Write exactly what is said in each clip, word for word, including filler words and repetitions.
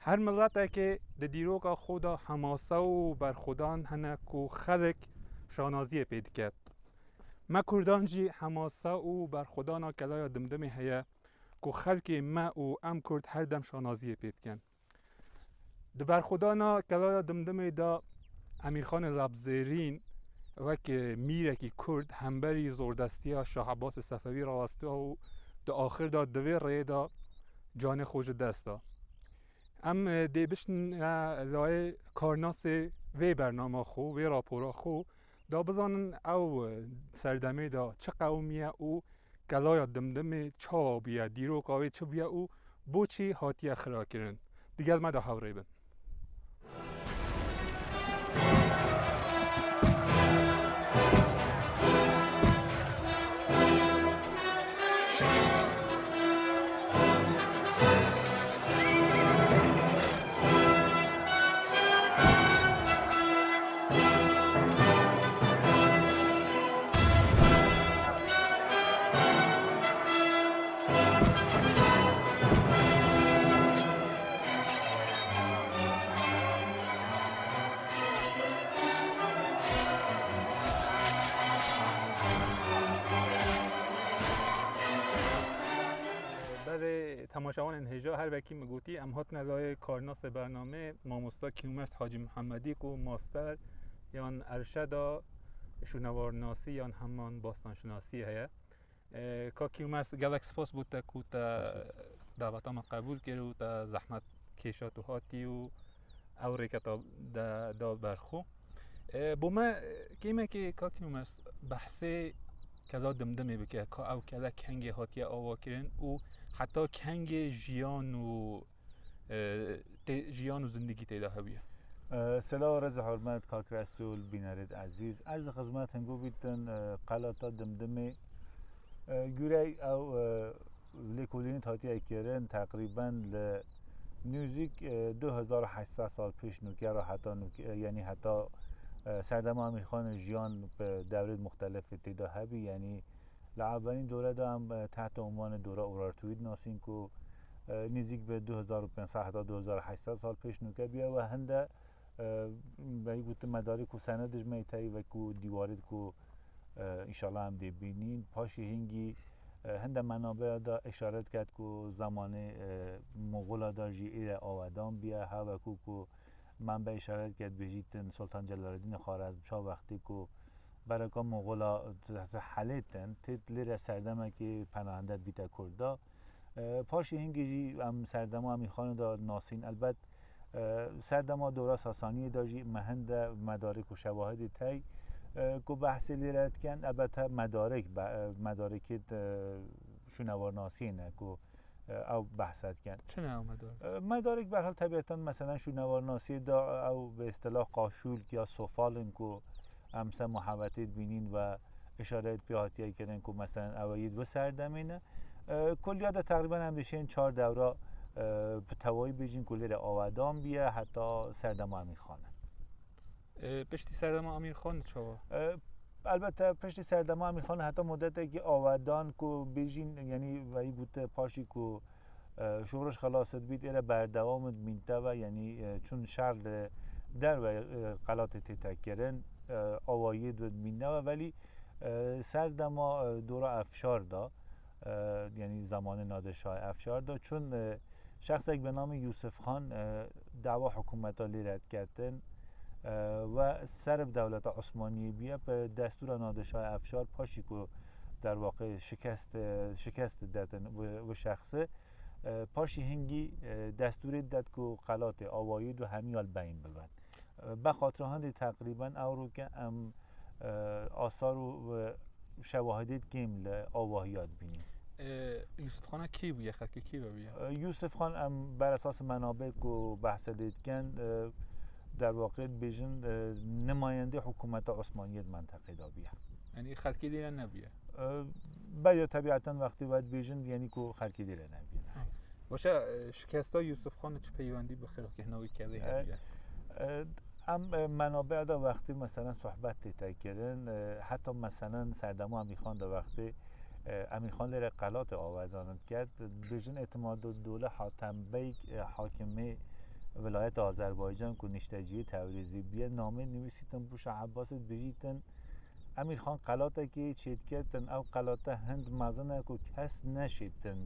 Her miletekê di dîroka xwe de hemasa û berxwedan hene ku xelk şanaziyê pê diket. Me Kurdan jî hemasa û berxwedana Kelaya Dimdimê heye ku xelkê me û em Kurd her dem şanaziyê pê dikin. Di berxwedana Kelaya Dimdimê de Emîrxanê Lebzêrîn wek mîrekî Kurd hemberî zordestiya Şah Ebbasê Sefewî rawestiya û di axir de di vê rêyê de canê xwe ji dest da. Em, e, dê bişin, e, layê karnasê vê bernama xwe, vê rapora xwe, da bizanin ew, e, serdemê de çi qewimiye û Kelaya Dimdimê çawa bûye, dîroka wê çi bûye û boçî hatiye xirakirin. Digel me de hewrê bin. Belê temaşevanên hêja, her wekî min gotî, em hatine layê karnasê bernamê, mamosta Kîwmest Hacî Mihemedî ku master yan erşeda şûnewarnasî yan heman bastanşinasî heye. E, Kak Kîwmest, gelek spas bo te ku te daweta me qebûl kir û te zehmet kêşa tu hatî û ew rêketa de da ber xwe. E, bo me, e, kêmekê Kak Kîwmest behsê Kela Dimdimê bike, ka ew kele kengê hatiye ava kirin û heta kengê jiyan û, e, tê, jiyan û zindîgî tê de hebûye. E, selav, rêz û hurmet, Kak Resûl, bînerêt ezîz. Erzê xizmet hingû bîtin, e, qelata Dimdimê. E, gurey ew, e, lêkolînî hatiye kirin, teqrîben li nûzîk, e, du hezar û heşt sed sal pêş nûke re heta nûke, e, yanî heta, e, serdema Emîrxanê jiyan bi dewrêt muxtelifê tê de hebî, yanî li evvelîn dore de em, e, tehta unwanê dora Urartuî dinasîn ku, e, nêzîk bi du hezar û pênc sed heta du hezar û heşt sed sal pêş nûke bûye we hinde, e, wekî gotin medarê ku senedê ji me tey wekî dîwarê ku, e, înşallah em dê bînîn. Paşê hingî, e, hinde menabeya da îşaret ket ku zemanê, e, Moxola da jî êre awedan bûye, ha wekî ku menbe îşaret ket bêjîtin Sultan Celaleddîn Xwarezm Şah wextê ku bereka Moxola helêtin, tê lêre serdemekê penahende bîte Kurda. E, paşê hingê jî em serdema Emîrxanê de nasîn. Elbet, e, serdema dora Sasaniyê de jî me hinde medarek û şewahidê tey, e, ku behsê lêre dikin, elbete medarek, be-, e, medarekê, e, şûnewarnasiyê ne ku, e, ew behse dikin. Çi ne ew medarek? E, medarek berhal tebieten, meselen, şûnewarnasiyê de ew bi îstilah qaşûlk ya sofal in ku em ser muhebetê dibînîn ve îşaret pê hatiye kirin ku, meselen, ew yê di serdemê ne. E, kulliya de teqrîben em dişên çar dewra, e, bi tevayî bêjin ku lêre awedan bûye heta serdema Emîrxan e. E, piştî serdema Emîrxan çawa? E, elbette piştî serdema Emîrxan heta mudetekî awedan ku bêjin, yanî wekî gote paşî ku, e, şoreş xelas dibît, êre berdewam dibîn te ve, yanî, e, çûn şer li derve, e, qelatê tête kirin, e, awayiyê dibîn ne ve, welî, e, serdema, e, dora Efşar da, e, yanî zamanê Nadir Şahê Efşar da, çûn, e, şexsek bi namê Yûsif Xan, e, dawa hikûmeta lêre diketin, e, we ser bi dewleta Osmaniyê bûye, bi destûra Nadir Şahê Efşar, paşî ku derwaqê şikest, e, şikest detin wi, wi şexsê, e, paşî hingî, e, destûrê det ku qelatê awayî du hemî ya li beyîn bibin. E, be xatira hindê teqrîben ewro ke em, e, asar û, e, şewahidêt kêm li avahiya dibînîn. E, Yûsifxana kî bûye, xelkê kî ve bûye? E, Yûsifxan em ber esas menabe ku behse lê dikin, e, derwaqê dibêjin, e, nimayendê hikûmeta Osmaniyê di menteqê de bûye. Yanî xelkê lê nebûye? E, belê tebieten wextê we dibêjin, yanî ku xelkê lê nebûye. Ha. Baş e, şikesta Yûsifxan çi peywendî bi xirabkirina wî kelê E, hebûye? E, em, e, menabeya da wextê, meselen, sohbet tête kirin, e, heta, meselen, serdema Emîrxan da wextê, e, Emîrxan lêre qelatê awedan diket, dibêjin Îtimaduldola Hatem Bey, e, hakimê vilayeta Azerbaycan ku nişteciyê Tewrêzê bûye, namê nivîsîtin Bûşa Ebbasê dibêjîtin, Emîrxan qelatekê çêdiketin, ew qelate hind mezin e ku kes neşêtin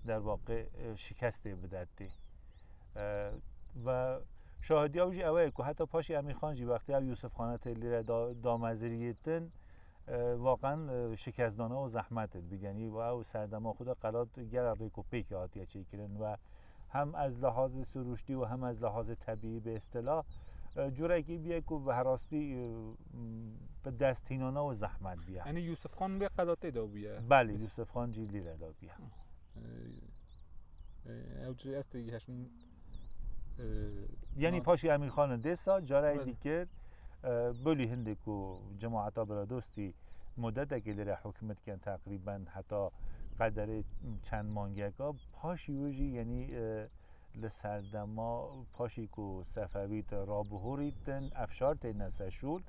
derwaqê, e, şikestê bidetê. E, ve şahidiya wî jî ew e ku heta paşî Emîrxan jî wextê ew Yûsifxane tê lêre da-, dameziriyêtin, e, waqen, e, şikestdana û zehmet dibît. Yanî ew serdema xwe de qelat gela rêk û pêkê hatiye çêkirin ve hem ez lehazê sirûştî û hem ez lehazê tebîî bi îstila, e, curekî bûye ku bi herastî, e, bi desthînana û zehmet bûye. Yanî Yûsifxan vê qelatê de bûye? Belê, Yûsifxan jî lîre de bûye. E, e, ew cî ez tê gihiştim, e, Yanî na- paşî Emîrxan in dêsa carayê Belê. dîkir, e, belî hindê ku cemaeta Biradostî mudetekê lêre hikûmet dikin teqrîben heta qederê çend mangeka, paşî wê jî, yanî, e, li serdema paşî ku Sefewî te rabihûrîtin, efşar têne ser şûl,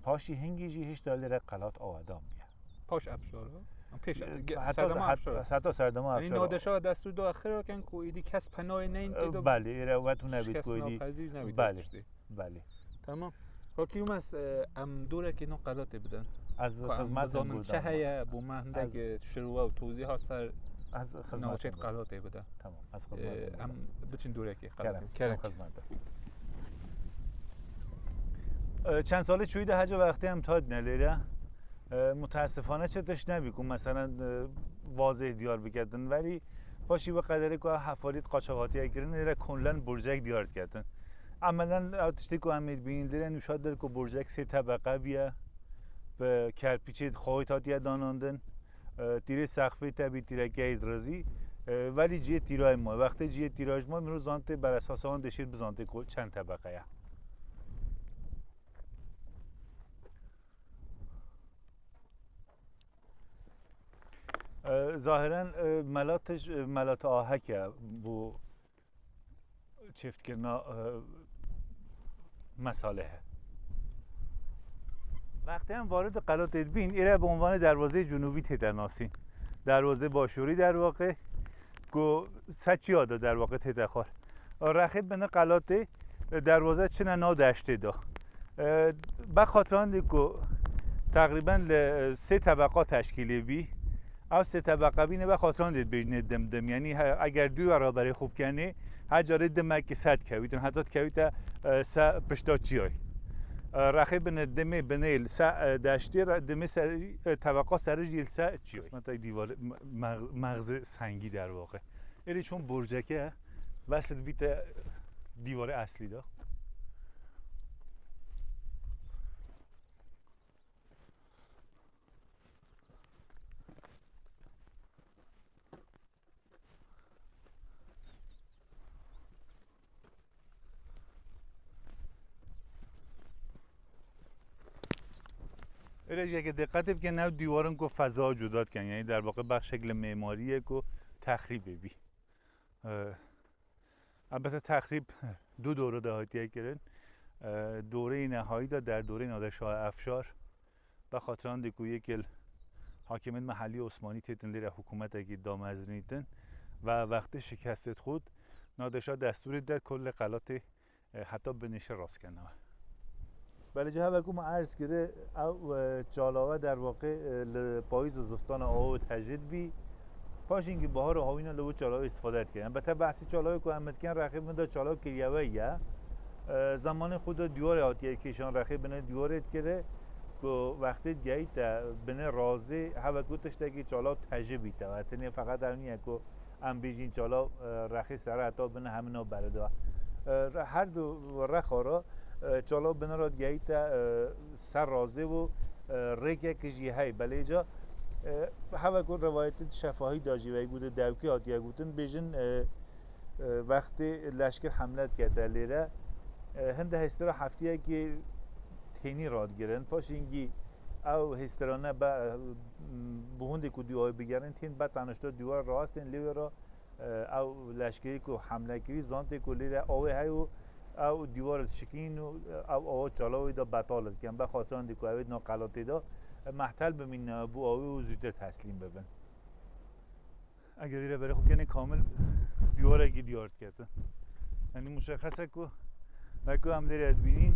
paşî hingî jî hişta lêre qelat awedan bûye. Paş efşara? Pêş, E, ge-, heta serdema ze-, het-, efşara. heta serdema Yanî efşara. nadeşa destûr da xira ken ku êdî kes penayê neyin tê de Belê, êre wet hûn nebît ku êdî. şikestnapezîr nebît Belê. tiştê. Belê. Tamam. Kakî Yûmes, e, em dorekê no qelatê bidin. Ez Ku em xizmetim bizanin bu çi dam. heye, bo me hindek, Ez e, şirwe û tozî ha ser Ez xizmetim navçeyt bu. qelatê bide. Tamam, ez E, xizmetim bu. em biçin dorekê Kerem, qelatê. em Kerem. xizmetim. E, çend salê çûyî de hece wextê em tadine lêre. E, mutesifane çi tişt nebî ku meselen, e, vazê diyar biketin. Verî paşî bi qederê ku ev hefarît qaçax hatiye kirin, lêre konlen burcek diyar diketin. Emelen ew tiştê ku em ê dibînin, lêre nûşa dir ku burcek sê tebeqe bûye, bi kerpîçê xawît hatiye danandin. E, tîrê sexfê te bî tîrekeyê dirizî. E, verî cihê tîrayê ma. Wextê cihê tîraj ma, mirov zantê beresasa wan dişêt bizantê ku çend tebeqe ye. E, zahiren, e, mela tij, e, mela te ahek e bo çêftkirina, e, mesalehe. Wextê em varid qelatê dibîn, êre bi unvanê derwazê cunûbî tête nasîn. Derwazê başûrî derwaqê, ku se çiya de derwaqê tête xwar. Rexê binê qelatê, e, derwaze çine nav deştê de. E, be xatirandî ku teqrîben li, e, sê tebeqa teşkîlê bî. Ew sê tebeqa bîne be xatirandî dibêjinê dim dim. Yanî he, eger dûya raberê xwe bikenê, her carê dimekî ser dikewîtin, heta dikewîte, e, ser pişta çiyayê. E, rexê binê dimê binê li ser, e, deştê re, dimê ser, e, tebeqa serê jî li ser çiyayê. Qismeta dîwarê me-, mex-, mexzê sengî derwaqê. Êrî çûn borceke, wesl bîte dîwarê eslî de. Êrê jî yekê diqetê bikin, ew dîwarin ku feza cuda dikin, yanî derwaqê bexşek li mêmariyê ku texrîbê bî. Ee, Elbette texrîb du dore de hatiye kirin. E, doreyê nehayî de derdoreyê Nadir Şah Efşar, be xatirandê ku yek il hakimên mehellî Osmanî têtin lêre hikûmetekî damezinîtin ve wextê şikestê dixwit, Nadir Şah destûrê de kulê qelatê, e, heta binêşe rast kenine. Belê, ji heve ku me erz kiri, ew, e, çalawe derwaqê, e, li payîz û zistana awe tejid bî. Paşîn kî bahar û hawîna li wê çalawê îstifade dike. Yanî, bete behsî çalawê ku em dikin, rexê min de çalaw kiriye we ye. E, zemanê xwe de dîwarê hatiye kêşan, rexê binê dîwarê dikiri ku wextê digehîte binê razê, heve ku tiştekî çalaw tejî bîte. Tenê feqet ew niye ku em bêjîn çalaw, e, rexê sere heta bine hemina bere de. E, re-, her du rexa re, e, çalaw bine re digehîte, e, ser razê û, e, rêkek jî hey. Belê ca, e, heve ku rivayetê di şefahî de jî wey gû di dewkê hatiye gotin, bêjin, e, e, wextê leşker hemle dikete lêre, e, hinde hêstira heftiyekê tênî radigirin. Paşîngî ew hêstirane be, e, bi hûndê ku dîwayê bigerin, tên be tenişta dîwar rast tên lê wê re, e, ew leşkerî ku hemle kirî, zantê ku lê de awê heye û ew dîwar dişikînin û, e, ew awa çalawê de betal dikin. Be xatirandî ku ew ê di nav qelatê de, e, mehtel bimînin, e, bo awê û zûtir teslîm bibin. Eger îre berê xwe kenê kamil dîwarekî diyar diketin. Yanî muşexes e ku, wek ku em lêre dibînin,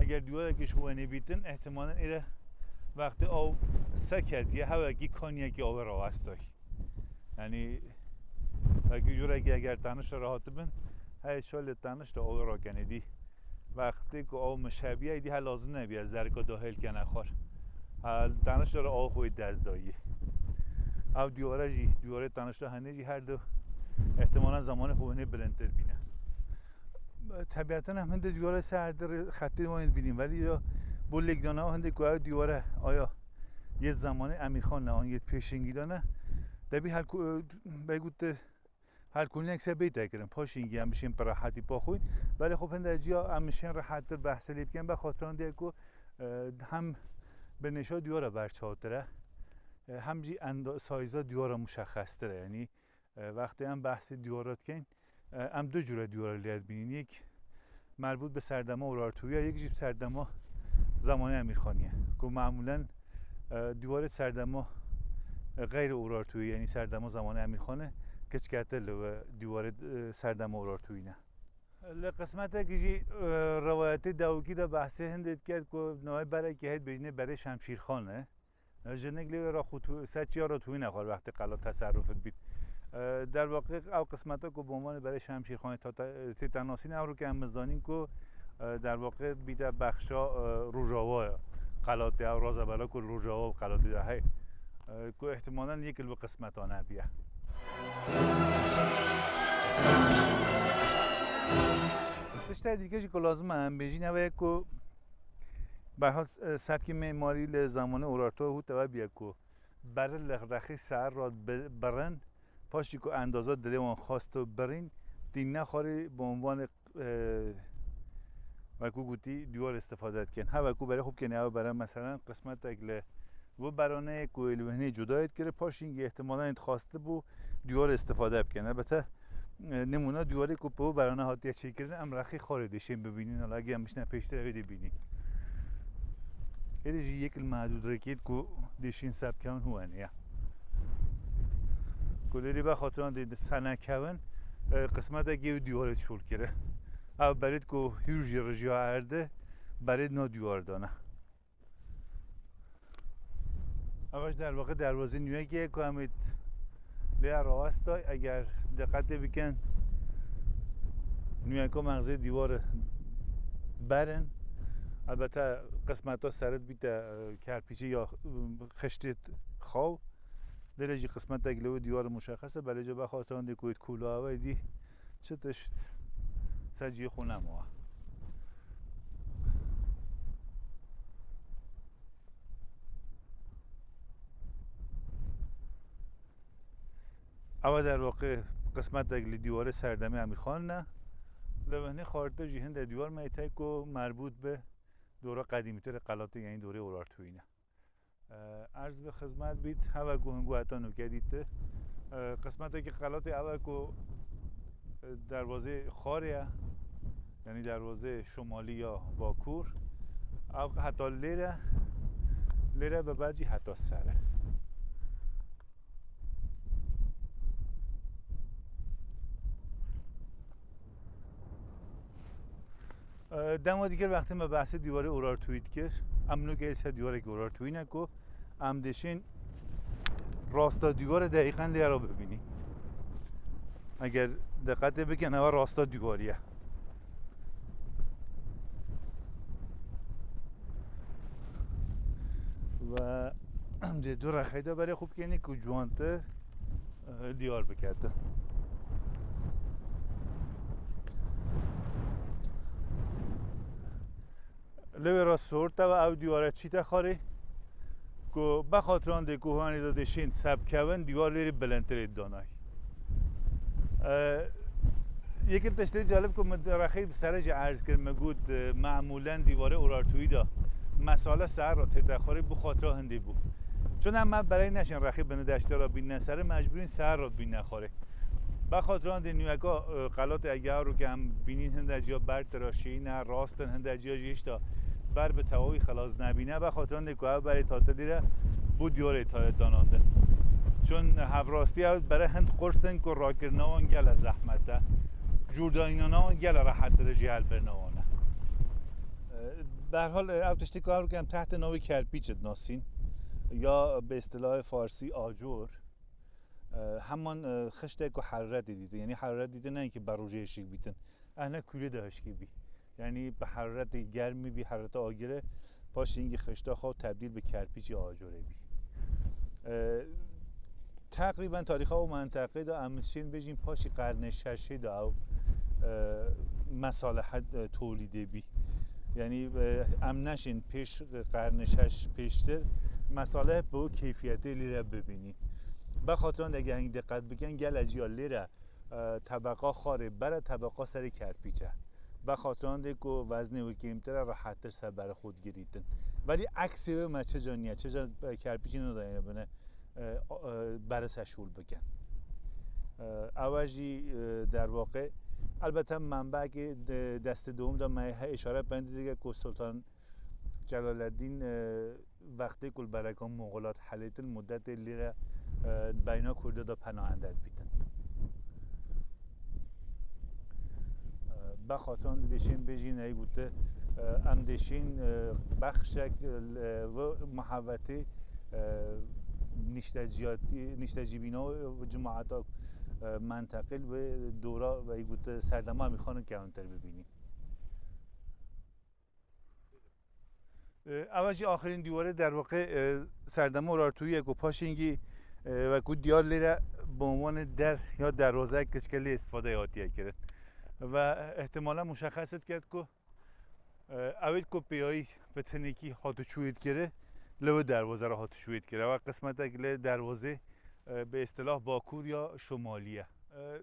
eger dîwarekî ji xwe wenê bîtin, ihtimalen êre wextê aw seketiye, hewekî kaniyekî aw ê rawestay. Yanî wekî curekî eger tenişta re hatibin, hey şalê tenişta aw ê rakenê dî. Wextê ku aw mişebiye, dî her lazim nebiye zerka dahil kene xwar. Her tenişta re aw xwe dest dayî. Ew dîware jî, dîwarê tenişta henê jî her du ihtimalan zamanê xwe hinê bilindtir bîne. Tebieten em hindê dîware ser her du rê-, xetê wan dibînin, welî ya bo lêkdana hindê ku ew dîware aya yê zamanê Emîrxan ne, an yê pêşengî de ne, debî helku-, belkû tu helkûlinek se bête kirin. Paşîngî em bişên bi rehetî paxwîn. Belê xwe hinde ciya em bişên rehettir behsê lê bikin. Be xatiran diye ku, e, hem binêşa dîwara berçavtir e, e, hem jî enda-, sayza dîwara muşexestir e. Yanî, e, wextê em behsê dîwara dikin, e, em du cure dîwara lê dibînin. Yek merbût bi serdema Urartûyî ye, yek jî bi serdema zamanê Emîrxanî ye. Ku memûlen, e, dîwarê serdema, e, xeyrê Urartûyî, yanî serdema zamanê Emîrxanê, kiçketir li we dîwarê, e, serdema Urartûyî ne. Li qismetekî jî, e, rewayetê dawikî de behsê hindê diket ku navê berekî heye dibêjinê berê Şemşîrxan e. Jinik lê wê re xwe tu-, ser çiya re tûyîne xwe wextê qelat teserruf dibît. E, derwaqê ew qismeta ku bi unvanê berê Şemşîrxanê ta-, te-, tête nasîn, ew rû ke em bizanîn ku, e, derwaqê bîte bexşa, e, rojava ye. Qelatê ew razebela ku rojava û qelatê de heye. E, ku ihtimalen yek li qismeta nebiye. Tiştê dîke jî ku lazim e em bêjîn ew e ku Berhal, e, sebkê mîmarî li zamanê Urartu hût ewe bûye ku berê li rexî ser re bi-, birin, paşî ku endaza dilê wan xwest û birîn, tîne xwarê bi unvanê, e, wekû gotî, dîwar îstifade dikin. He wekû berê xwe bikin, ew bere meselen qismetek li wi beraneyê ku li wi hinê cuda yê dikir, paşîngî ihtimalan dixwastibû dîwar îstifade bikin. Elbete, e, nimûna dîwarê ku bi wi berane hatiye çêkirin, em rexî xwarê dêşên bibînin, hala eger em bişine pêştir evê dê bînin. Êdî jî yek li medûd rêkêt ku dêşên sebkewin hû hene ya. Ku lêrî be xatiran dê senekewin, e, qismetekî ew dîwarê şol kire. Ew berêt ku hûr jî rijiya erde, berêt no dîwar dane. Ev ji derwaqê derwazê nûyekê ye ku em ê lê rawestay. Eger diqetê bikin, nûyeka mexzê dîwar berin. Elbete qismeta serit bîte, e, kerpîçî ya, e, xiştê xaw. Lêre jî qismetek li wê dîwar muşexes e, belê ca bexatiran dê ku yê kûla ew ê dî çi tişt ser cihê xwe nemawe. Ew e derwaqê qismetek li dîwarê serdemê Emîrxan ne. Li hinê xwartir jî hinde dîwar meytey ku merbût bi dora qedîmîtir ê qelatê, yanî dorê Urartûyî ne. E, erz bi xizmet bît, heve ku hingû heta nûke dîti. E, qismetekî qelatê ew e ku, e, derwazê xwarê ye, yanî derwazê şomalî ya bakur. Ew heta lêre, lêre bi ber jî heta ser e. E, dema dikir wextê me behsê dîwarê Urartûyî dikir. Em nûke ser dîwarekî Urartûyî ne ku em dêşên rasta dîwarê deqîqen lê re bibînî. Eger diqetê bikin, ewe rasta dîwarî ye. Ve em dê du rexey de berê xwe bikenî ku ciwantir, e, diyar bikete. Lê wê re sorte ve ew dîware çîte xwarê ku bexatiran dê ku hanê de dêşên sebkevin, dîwar lêrî bilindtirê danay. E, yekî tiştê celib ku min rexî bi serê jî erz kir, min got, e, memûlen dîwarê Urartûyî de mesale ser re tête xwarê bi xatira hindê bû. Çuna me berey neşin rexî bini deştê re bînine serê, mecbûrîn ser re bînine xwarê. Bexatiran dê nûyeka, e, qelatê eger ro ke em bînîn hinde ciya ber tiraşîne, rast in, hinde ciya jî hişta ber bi tewawî xilas nebîne. Bexatiran dê ku ev berê tatilî re bo diyarê tayê danandin. Çun hevrastî ew bere hind qurs in ku rakirina wan gele zehmet e. Cûrdanînana wan gele rehettir e jî helbirina wan e. E, Bi her hal, e, ev tiştê ku em tehtê navê kerpîç dinasîn, ya bi îstilahê farsî acor, e, heman, e, xiştek ku heraretê dîtin. Yanî heraret dîtin ne ki ber rojê hişk bîtin. Ehne kûlê de hişkê bî. Yanî bi heraretê germî bî, herareta agirê, paşê hingî xişta xwe tebdîl bi kerpîçê acurê bî. E, Teqrîben tarîxa û menteqê de em şên bêjin paşî qernê şeşê de ew, e, mesalehet, e, tolîdê bî. Yanî, e, em neşên pêş qernê şeş pêştir mesalehet bi wê keyfiyetê lîre bibînîn. Bexatiran de eger hingî diqet bikin, gele ciya lêre, e, tebeqa xwarê bere, tebeqa serê kerpîç e. Bexatiran de ku veznê wê kêmtir e, rehettir ser berê xwe digirîtin. Velî eksê wê me çi ca niye, çi ca, e, kerpîçî nidayene bine, e, e, berê ser şûl bikin. E, ew e jî, e, derwaqê, elbette menbekê de-, destê dewam de me he îşare pendî dike ku Sultan Celaleddîn, e, wextê ku li berekan Moxolat helêtin, mudetê lêre, e, beyna Kurda de penahinder bîtin. E, Bexatiran dê şên bêjîn, ey gote, e, em dê şên, e, bexşek, e, ve muhavetê, e, nişteciyatî, niştecîbîna ve cemaeta, e, menteqil ve dora, ey gote, serdema Emîrxanê kewintir bibînî. E, Ev jî axirîn dîwarê derwaqê, e, serdema Urartuyî ye ku paşîngî, e, wekû diyar lêre bi unwanê der ya derwazeyek kiçike lê îstifade hatiye kirin. Ve, e, ihtimalen muşexes diket ku, e, ew ê ku pêyayî bi tinekî hatiçûyê dikiri, li wê derwaze re hatiçûyê dikiri. Ew qismetek lê derwazê, e, bi îstilah bakur ya şomalî ye. E,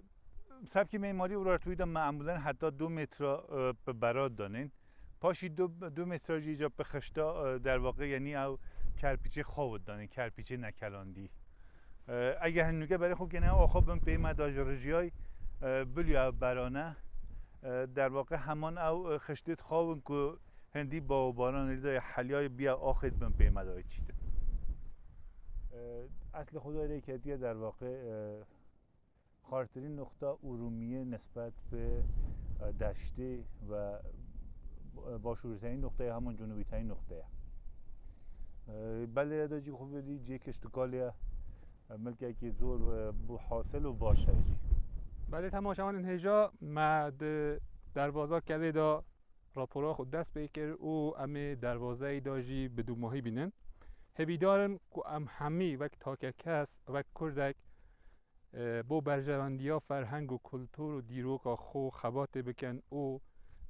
Sebkê mîmarî Urartuyî de me emulen heta du metra, e, bi bera danên. Paşî du, du metra jî ca bi xişta, e, derwaqê, yanî ew kerpîçê xawit danên, kerpîçê nekelandî. E, eger hin nûke berê xwe kene, axa bin pê me da ji rijiyay, e, biliya ev berane, e, derwaqê heman ew, e, xiştê dixawin ku hindî bawebaran lê da heliyayê biya axê bin pê me da çîtin. E, Eslê xwe da rê ketiye derwaqê, e, Xartirîn nuqta Urumiyê nisbet bi, e, deştê ve, e, başûrîterîn nuqteyê heman cunûbîterîn nuqteye. E, belê re de jî xwe bidî cê kiştikalê ye, e, milkekî zor, e, bû hasil û baş e jî. Belê temaşevanên hêja me di dervaza Kelê de rapora xwe dest pê kir û em ê dervazeyê de jî bi dûmahî bînin. Hêvîdar in ku em hemî wek takekes, wek Kurdek, e, bo berjewendiya ferheng û kultur û dîroka xwe xebatê bikin û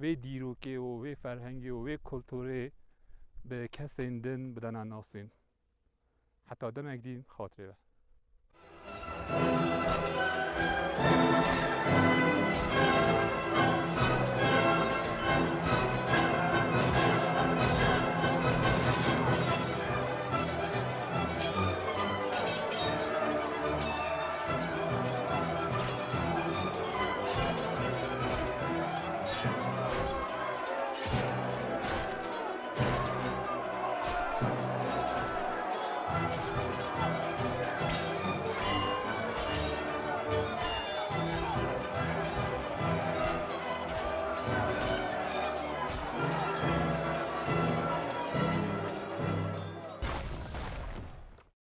vê dîrokê û vê ferhengê û vê kulturê bi kesên din bidene nasîn. Heta demek dîn, xatirê we.